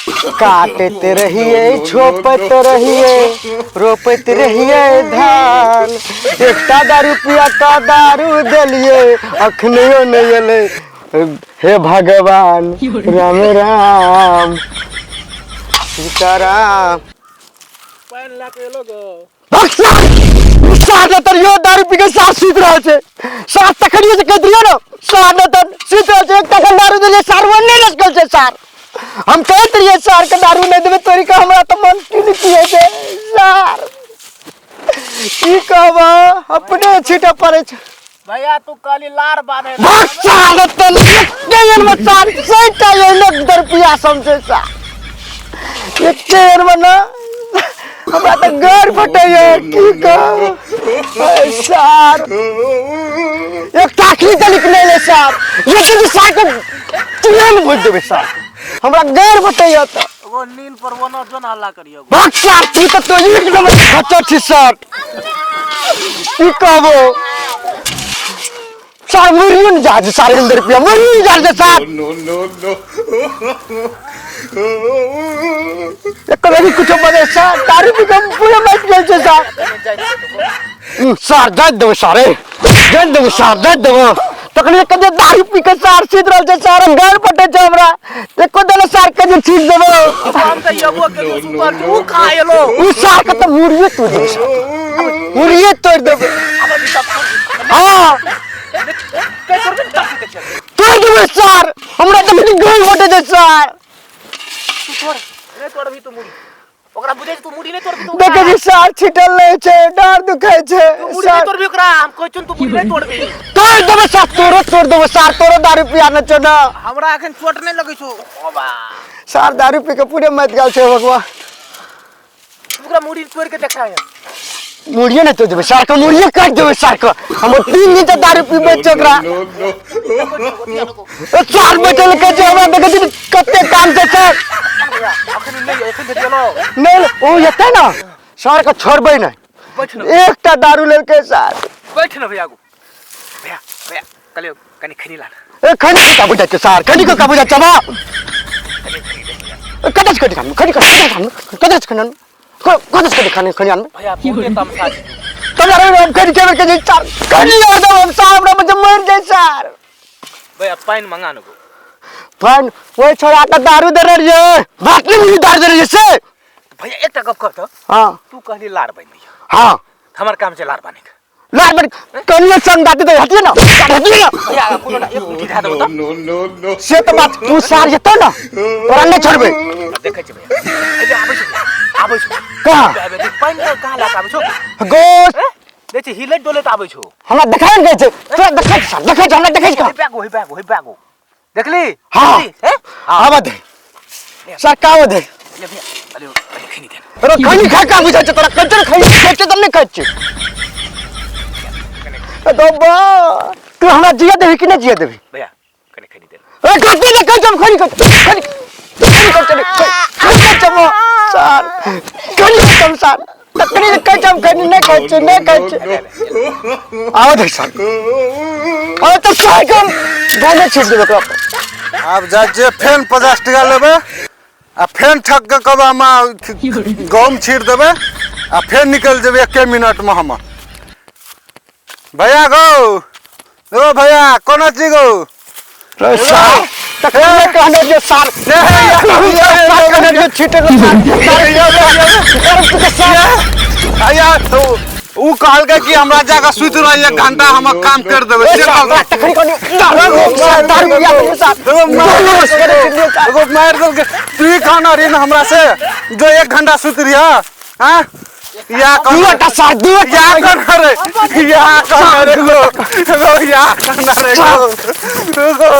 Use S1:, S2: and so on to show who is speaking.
S1: काटैत रहियै छोपैत रहियै रोपैत रहियै धान एकटा दारू पिया का दारू देलियै अखनियो नहि एलै हे भगवान राम राम सीताराम
S2: पानि लए कऽ एलो गो
S1: सार तर यो दारू पी के सार सुति रहल छै सार तखनियो से कहैत रहियो ने सार न तर सुति रहल छै एकटा के दारू देलियै सार वो नहि लसकल छै सार हम कहैत रहियै सार के दारू नहि देबै तोरी के हमरा तऽ मन की नहि की होइ छै सार की कहब अपने छीटऽ पड़ै छै
S2: भैया तू कहली लार बांधे
S1: भाग सार तऽ एके बेरमे सार सैटा एहने दरपिया समझै सार एके बेरमे ने हमरा तऽ गैर फटैया की कहब सार एकटा अखनी तनिक नहि ले सार ये दिन सार के तुरंत भोज देबै सार हमरा गैर फटैया तऽ
S2: वो नील पर वो न जोन हल्ला करियो
S1: भाग सार तू तऽ तो एक नंबर खच्चर छी सार की कहबो सार मरियो ने जा सार अंदर रुपया मरियो जा सार
S3: No, no, no.
S1: एकर अभी कुछो बजे सार दारू पी के पूरे बैठ गेल छै सार सार जाइत देबै सारे जाइत देबै सार जाइत देबै तखन एक जे दारू पी के सार सीत रहल छै सार गाल पटै छै हमरा एको देले सार के जे छीट देबै
S2: हम तऽ एबो के सुतल छी, ऊ कहाँ एलो
S1: उ सार के तऽ मुड़िए तोड़ देबै सार मुड़िए तोड़ देबै हाँ तोड़ देबै सार हमरा तऽ गाल पटै छै सार
S2: तू तोड़ नहीं तोड़बही तू मुड़ी ओकरा बुझै छै तू मुड़ी नहीं तोड़बही तू
S1: देखै छी सार छिटल नहि छै डार दुखै छै
S2: तू मुड़ी नहीं
S1: सार
S2: तोड़बही ओकरा हम कहै छौ तू मुड़ी नहीं तोड़बही
S1: तोड़ देबै सार तोरो तोड़ देबै सार तोरो दारू पिया न छौ ना
S2: हमरा एखन चोट नहीं लगै छौ ओ बा
S1: सार दारू पी के पूरे मत गेल छै भगवा
S2: तू ओकरा मुड़ी तोड़ के देखा है
S1: मुड़िए नहि तोड़ देबै सार के मुड़िए काटि देबै सार के हम 3 दिन से दारू पीबै छै ओकरा
S3: No, no.
S1: ओ सार बैठल के छै हमरा देखै छी कते काम छै सर
S2: अखन नहीं एखन भेट गेलो
S1: नहि ओ एतै ने सार के छोड़बै नहि
S2: बैठ न
S1: एकटा दारू लेलकै सार
S2: बैठ न भैया आगू भैया भैया कहलियो कनि खैनी ला
S1: ए खनी के काबू जाय छै सार खनी के काबू जाय छै बा कतऽ छै खनी खानु खनी कतऽ खानु कतऽ छै खनी कतऽ छै खनी खनी आनु
S2: भैया बहुते तमसा छै
S1: तब यार हम खनी के के जे सार खनी आ दो हम सार हमरा में मर जाय सार
S2: भैया पानि मंगा न गो
S1: पान ओइ छोड़ा के दारू दे रहिए बाटली में दारू दे रहिए से
S2: भैया एकटा गप कर तऽ
S1: हां
S2: तू कहली लार बनि दिया
S1: हां
S2: हमर काम छै लार बान्हे के
S1: लार बन कनिए संग दाती तो हटिए ना हटिए ना
S2: भैया कोनो ना एक मुट्ठी धऽ देबो तऽ
S3: No, no, no.
S1: से तो बात तू सार जेतो ना तोरा नहीं छोड़बे
S2: देखै छी भैया ए आबै छौ आबै छौ
S1: कहाँ
S2: आबै देख पानि के कहाँ लए कऽ आबै छौ
S1: गोस
S2: देख छी हिलैत डोलैत आबै छौ
S1: हमरा देखाइ ने छै तोरा देखै छै देखै छै हमरा देखै छै
S2: हे बैगो हे बैगो हे बैगो देखली
S1: हाँ।
S2: देखली? हे
S1: आवा दे सर का आवा दे
S2: ले भैया अरे अरे खैनी दे
S1: तोरा खैनी खा का बुझै छै तोरा कंचन खैनी खाइ छै तब नहि खाइ छै तो बा तू हमरा जिया देबी कि नहि जिया देबी
S2: भैया कने खैनी दे
S1: ए कते ने कहै छै खैनी खैनी खैनी खैनी खैनी खैनी सर खैनी खैनी सर तखनी ने कहै छै हम खैनी नहि खाइ छै नहि खाइ छै आवा दे सर अरे तो सर के हम गाने छीट देबै ओकरा पर।
S4: आब जाइ छियै फेन 50 टका लेबै आ फेन ठक के कहबै हम गहूम छीट देबै आ फेन निकलि जेबै एके मिनटमे हम। भैया गौ, ओ भैया कोना छी गौ?
S1: रे सार तखन ने कहने जे सार सार कहने जे छीटे ले सार सार
S4: भैया तो ऊ कहलकै कि हमरा जाके सुति रह 1 घंटा हम काम कर देबै से कहलकै।
S1: तखन कहने दारू दारू पिया देलियै सार
S4: एगो मारि एगो मारि देलकै। तू ही कहना रही ने हमरा से जो 1 घंटा सुति रही हाँ या
S1: दूटा सार दूटा
S4: या कहना रे या कहना रे गो गो या कहना रे गो गो।